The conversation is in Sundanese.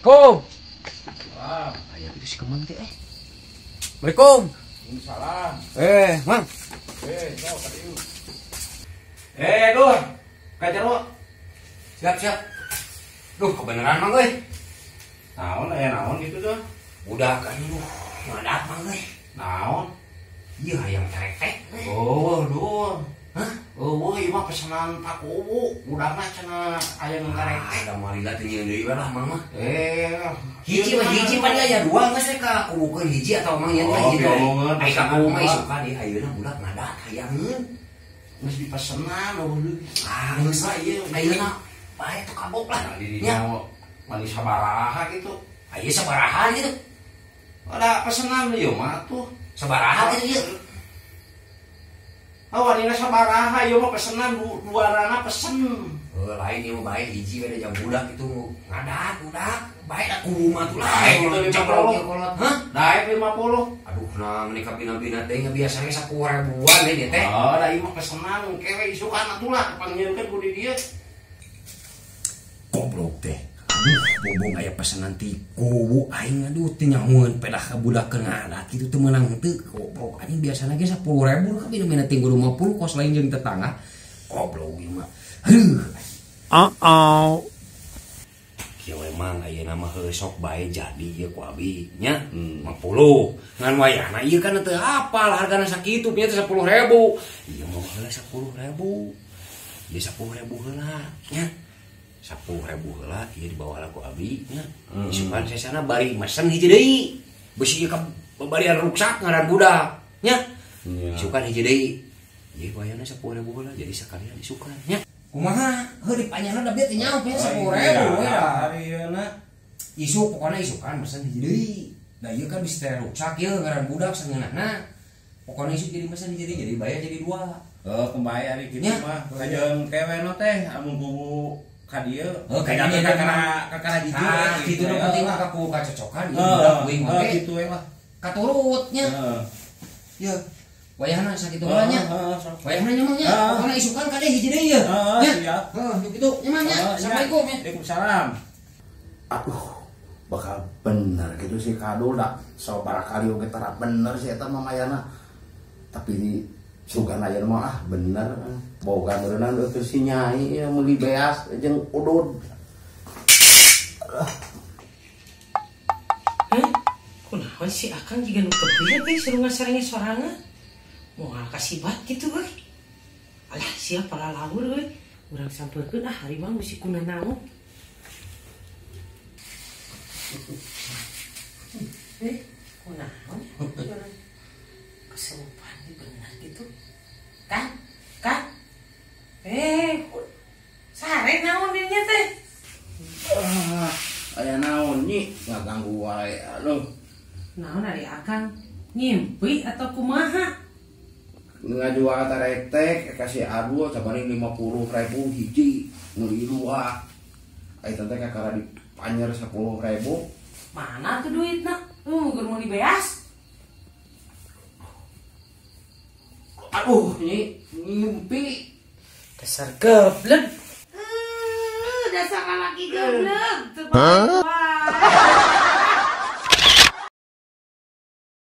Assalamualaikum. Salam. Aya itu si Kemang teh eh. Assalamualaikum. Waalaikumsalam. Mang. Sok ka dieu. Duh. Ka jero. Siap, siap. Duh, kebenaran Mang euy. Naon aya naon gitu tuh? Udah kan duh, ngadat Mang euy. Naon? Ieu hayang teretek. Oh, duh. Hah? Eueuh ieu mah pesanan Pak Kuwu, budakna cenah aya nu taretek. Ah, da malila teh nyieun deui lah Mang mah. Hiji mah hiji pan aya dua geus we ka kuwukeun hiji atawa Mang nyeun mah hiji teh. Ai ka kuwu mah isukan ieu ayeuna budak ngadat hayangeun. Geus dipesenan eueuh deui. Ah, geus lah ieu ayeuna bae tuh kabok lah. Nya mani sabaraha gitu. Aya sabaraha gitu. Ada pesenan ieu mah tuh. Sabaraha gitu ieu. Oh, wanina sabaraha ieu mah pesenan duarana pesen. Heuh, lain ieu mah bae hiji we jam budak itu ngadat budak. Bae da kuwu mah tuh lah. Daek itu 50. Hah? Daek 50. Aduh, nah meuni kabina-bina teh biasanya 10 ribuan we dia teh. Oh, da ieu mah pesenan kewe isukan atuh lah pangnyieunkeun ku di dieu. Goblok teh. Aduh, bobong aya pesenan ti kuwu aing aduh teu nyahoeun pedah ka budak keur ngadat kitu teu meunang henteu. Goblok anjing biasana ge 10.000 ka bina-bina ting 50 kos lain jeung tetangga. Goblok ieu mah. Heuh. Uh-oh. Kieu we Mang ayeuna mah heuh sok bae jadi ieu ku abi nya 50. Ngan wayahna ieu kan teu hafal hargana sakitu nya teh 10.000. Ieu mah heula 10.000. Ieu 10.000 heula nya. 10.000 heula ieu dibawa lah ku abi nya. Isukan sesana bari mesen hiji deui. Beusi ieu ka babarian ruksak ngaran budak nya. Isukan hiji deui. Ieu wayahna 10.000 heula jadi sakalian isukan nya. Kumaha? Heuh dipanjangna da bieu teh nyaho nya 10.000 we da. Ayeuna isuk pokona isukan mesen hiji deui. Da ieu kan bisa teh ruksak ieu ngaran budak sangeunahna. Pokona isuk jadi mesen hiji deui jadi bayar jadi dua. Heuh kumaha ari kitu mah. Kajeun kewe teh amun kuwu ka dieu. Heuh ka dieu kakara jujur. Ah kitu nu penting mah ka kuwu kacocokan ieu budak kuing oge. Kitu we lah. Katurut nya. Heeh. Yeuh. Wayahna sakitu heula nya. Wayahna nya Mang nya. Pokona isukan kade hiji deui yeuh. Heeh, siap. Heuh, kitu nya Mang nya. Assalamualaikum ya. Waalaikumsalam. Aduh, bakal bener gitu sih kadul da. Sabaraha kali oge tara bener sih eta mah mayana. Tapi sugan ayeuna mah ah bener. Boga meureunna teu si nyai meuli beas jeung udud. Hah? Kunaon si Akang jiga nu kepieu teh suruh ngasarenge sorangan? Moal kasibat gitu euy. Alah sia palalawur euy. Urang sampeurkeun ah harimau bisi kunanaon. Kunaon? Keserupan ieu bener gitu. Kang, Kang. Sare naon dinya teh? Ah, aya naon nyi ngaganggu wae aduh. Naon ari Akang? Ngimpi atau kumaha? Ngajual taretek kasih aduh sabaning 50.000 hiji meuli dua. Ai teh kakara dipanyer 10.000. Mana tuh duitna? Keur meuli beas. Aduh, nyi ngimpi. Dasar geblek. Dasar laki geblek. Hah?